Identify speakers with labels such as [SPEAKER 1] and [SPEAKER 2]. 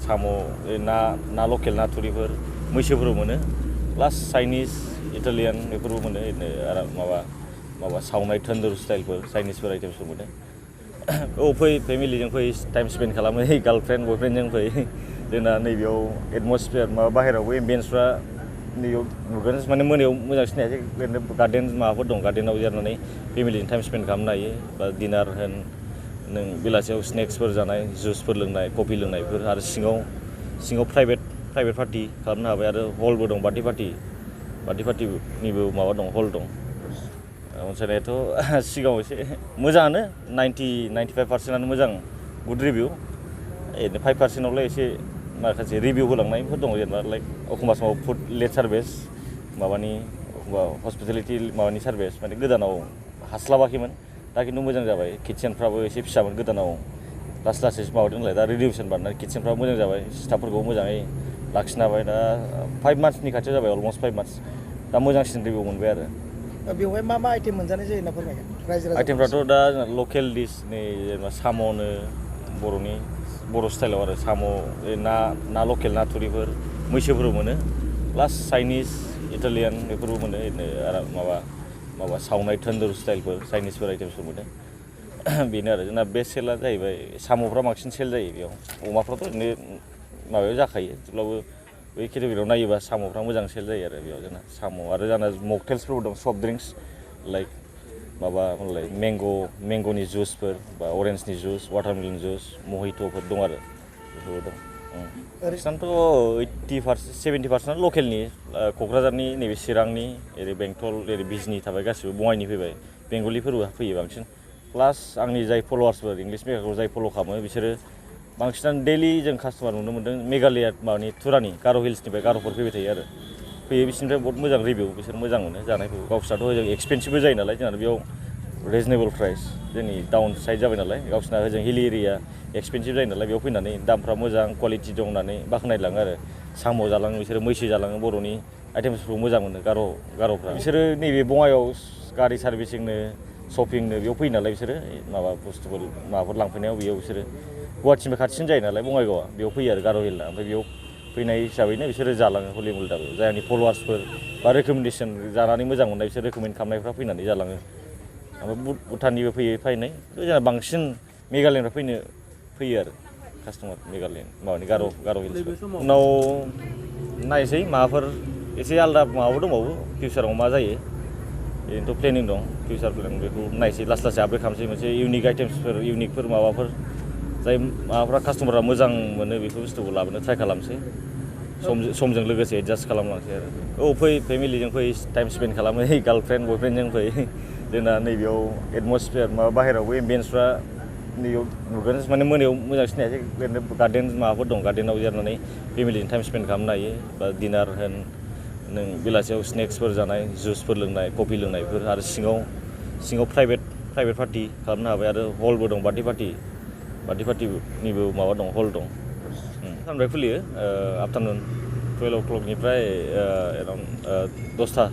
[SPEAKER 1] साम' ना लकेल ना थुरिफोर मैसोफोरबो मोनो प्लास चाइनिज इटालियान बेफोरबो मोनो आरो माबा सावनाय तन्दुर स्टाइलफोर चाइनिजफोर आइटेम्सफोर मोनो औ फै फेमिलिजों फै टाइम स्पेन्ड खालामो गार्लफ्रेन्ड बयफ्रेन्डजों फै जोंना नैबेयाव एटमसफियार बाहेरायावबो एम्बियेन्सफ्रा नैयाव नुगोन माने मोनायाव मोजांसिन हायाखै ओरैनो गार्डेन माबाफोर दं गार्डेनाव जिरायनानै फेमिलिजों टाइम स्पेन्ड खालामनो हायो बा डिनार होन नों बेलासियाव स्नेक्सफोर जानाय जुसफोर लोंनाय कफि लोंनायफोर आरो सिङाव प्राइभेट पार्टि खालामनो हाबाय आरो हलबो दं बार्थडे पार्टिनिबो माबा दं हल दं अनसायनायाथ' सिगाङाव एसे मोजाङानो 95% मोजां गुड रिभिउ ओरैनो 5%आवलाय एसे माखासे रिभिउ होलांनायफोर दङ जेनेबा लाइक एखमबा समाव फुड लेट सार्भिस माबानि एखमबा हस्पिटेलिटि माबानि सार्भिस माने गोदानाव हास्लाबाखैमोन दा खिन्थु मोजां जाबाय किटचेनफ्राबो एसे फिसामोन गोदानाव लासै माबादों नालाय दा रिनिउवेसन बानायनानै किटचेनफ्राबो मोजां जाबाय स्टाफफोरखौ मोजाङै लाखिनो हाबाय दा 5 मान्थ्सनि खाथियाव जाबाय अलमस्ट 5 मान्थ्स दा मोजांसिन रिभिउ मोनबाय आरो
[SPEAKER 2] बेवहाय मा आइटेम मोनजानाय जायो ना फोरमायगोन रायजो राजा
[SPEAKER 1] आइटेमफ्राथ' दा लकेल डिश नै जेनेबा साम'नो बर' स्टाइलाव आरो साम' ना लकेल ना थुरिफोर मैसोफोरबो मोनो प्लास चाइनिज इटालियान बेफोरबो मोनो आरो माबा सावनाय तन्दुर स्टाइलफोर चाइनिजफोर आइटेम्सफोर मोनो बेनो आरो जोंना बेस्ट सेलआ जाहैबाय साम'फ्रा बांसिन सेल जायो बेयाव अमाफ्राथ' ओरैनो माबायाव जाखायो थेवब्लाबो बै केटेगरियाव नायोबा साम'फ्रा मोजां सेल जायो आरो बेयाव जोंना साम' आरो जोंना मकटेल्सफोरबो दं सफ्ट ड्रिंक्स लाइक मेंग'नि जुसफोर बा अरेन्जनि जुस वाटारमेलन जुस महिट'फोर दं आरो बेफोरबो दं बांसिनानोथ' 70% लकेलनि क'क्राझारनि नैबे चिरांनि ओरै बेंटल ओरै बिजनि थाबाय गासिबो बङाइनि फैबाय बेंगलिफोरबो फैयो बांसिन प्लास आंनि जाय फल'वार्सफोर इंलिश मेकारखौ जाय फल' खालामो बिसोरो बांसिनानो डेलि जों कास्टमार नुनो मोन्दों मेघालया माबानि तुरानि गार' हिल्सनिफ्राय गार'फोर फैबाय थायो आरो फैयो बिसोरनिफ्राय बहुत मोजां रिभिउ बिसोर मोजां मोनो जानायखौ गावसोरनाथ' ओजों एक्सपेन्सिभबो जायो नालाय जोंना बेयाव रिजनेबल प्राइस जोंनि टाउन साइड जाबाय नालाय गावसोरना ओजों हिल एरिया एक्सपेन्सिभ जायो नालाय बेयाव फैनानै दामफ्रा मोजां क्वालिटि दं होननानै बाख्नायलाङो आरो साम' जालाङो बिसोरो मैसो जालाङो बर'नि आइटेम्सफोरखौ मोजां मोनो गार'फ्रा बिसोरो नैबे बङाइयाव गारि सार्भिसिंनो शपिंनो बेयाव फैयो नालाय बिसोरो माबा बुस्थुफोर माबाफोर लांफैनायाव बेयाव बिसोरो गुवाहाटिनिफ्राय खाथिसिन जायो नालाय बङाइगावआ बेयाव फैयो आरो गार' हिलआ ओमफ्राय बेयाव फैनाय हिसाबैनो बिसोरो जालाङो हलि मुलदाबो जायनि फल'वार्सफोर बा रेकमेन्डेसन जानानै मोजां मोननाय बिसोर रेकमेन्ड खालामनायफ्रा फैनानै जालाङो ओमफ्राय भुटाननिबो फैनाय जोंना बांसिन मेघालयनिफ्राय फैयो आरो कास्टमार मेघालयन माबानि गार' हिल्स उनाव नायसै माबाफोर एसे आलदा माबाबो दंबावो फिउचाराव मा जायो ओरैनोथ' प्लेनिं दं फिउचार प्लेन बेखौ नायसै लासै आपडेट खालामसै मोनसे इउनिक आइटेम्सफोर इउनिकफोर माबाफोर जाय माबाफ्रा कास्टमारफ्रा मोजां मोनो बेफोर बुस्थुखौ लाबोनो ट्राइ खालामसै समजों लोगोसे एडजास्ट खालामलांसै आरो औ फै फेमिलिजों फै टाइम स्पेन्ड खालामो गार्लफ्रेन्ड बयफ्रेन्डजों फै जोंना नैबेयाव एटमसफियार बाहेरायावबो एम्बियेन्सफ्रा नैयाव नुगोन माने मोनायाव मोजांसिन हायाखै ओरैनो गार्डेन माबाफोर दं गार्डेनाव जिरायनानै फेमिलिजों टाइम स्पेन्ड खालामनो हायो बा डिनार होन नों बेलासियाव स्नेक्सफोर जानाय जुसफोर लोंनाय कफि लोंनायफोर आरो सिङाव प्राइभेट पार्टि खालामनो हाबाय आरो हलबो दं बार्थडे पार्टिनिबो माबा दं हल दं साननिफ्राय खुलियो आफ्टारनुन 12 o'clockनिफ्राय एराउन्ड 10टा